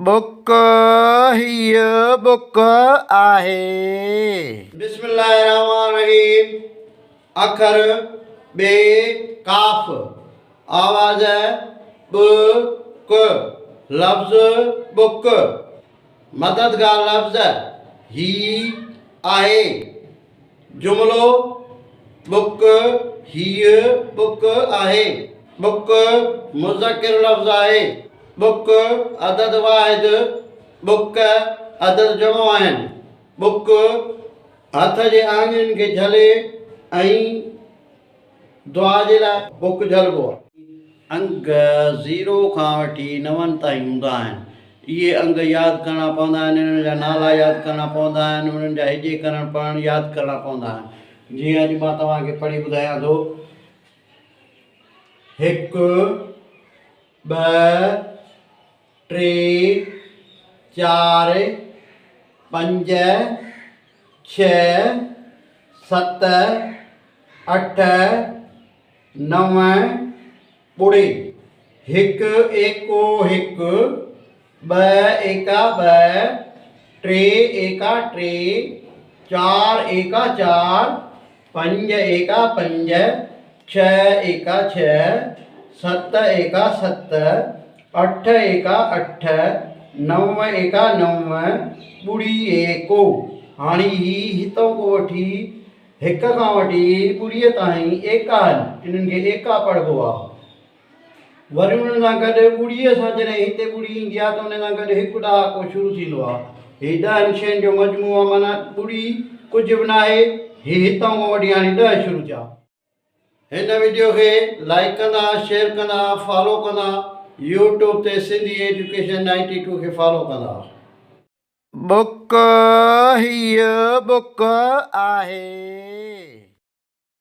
ٻڪ، هيء ٻڪ آهي. بسم الله الرحمٰن الرحيم اکر ب ڪاف آواز ٻ ڪ لفظ ٻڪ مددگار لفظ هي آهي جملو ٻڪ هيء ٻڪ آهي. ٻڪ مذڪر لفظ آهي. ٻڪ عدد واحد، ٻڪ عدد جمع آهن. ٻڪ هٿ جي آڱرين کي جهلي ۽ دعا جي لاء ٻڪ جهلبو آهي. انگ زيرو کان وٺي نون تائين هوندا آهن. اهي انگ ياد ڪرڻا پوندا آهن، انهن جا نالا ياد ڪرڻا پوندا آهن، انهن جا هجي ڪرڻ پڙهڻ ياد ڪرڻا پوندا آهن. جيئن اڄ مان توهان کي پڙهي ٻڌايان ٿو. هڪ، ٻه، ٽي، چار، پنج، ڇهه، ست، اٺ، نو، ٻڙي. هڪ ايڪو هڪ، ٻه ايڪا ٻه، ٽي ايڪا ٽي، چار ايڪا چار، پنج ايڪا پنج، ڇهه ايڪا ڇهه، ست ايڪا ست، اٺ ايڪا اٺ، نو ايڪا نو، ٻڙي ايڪو. هاڻي هي هتئون کان وٺي هڪ کان وٺي ٻڙيء تائين ايڪا آهن، انهن کي ايڪا پڙهبو آهي. وري انهن سان گڏ ٻڙيء سان جڏهن هتي ٻڙي ايندي آهي ته ان سان گڏ هڪ ڏهاڪو شروع ٿيندو آهي. هي ڏهن شين جو مجموعو آهي معنيٰ ٻڙي ڪجهه به ناهي، هي هتان کان وٺي هاڻي ڏهه شروع ٿيا. هن وڊيو کي لائيڪ ڪندا، شيئر ڪندا، فالو ڪندا، يوٽيوب تي سنڌي ايجوڪيشن نائنٽي ٽو کي فالو ڪندا. ٻڪ، هيء ٻڪ آهي.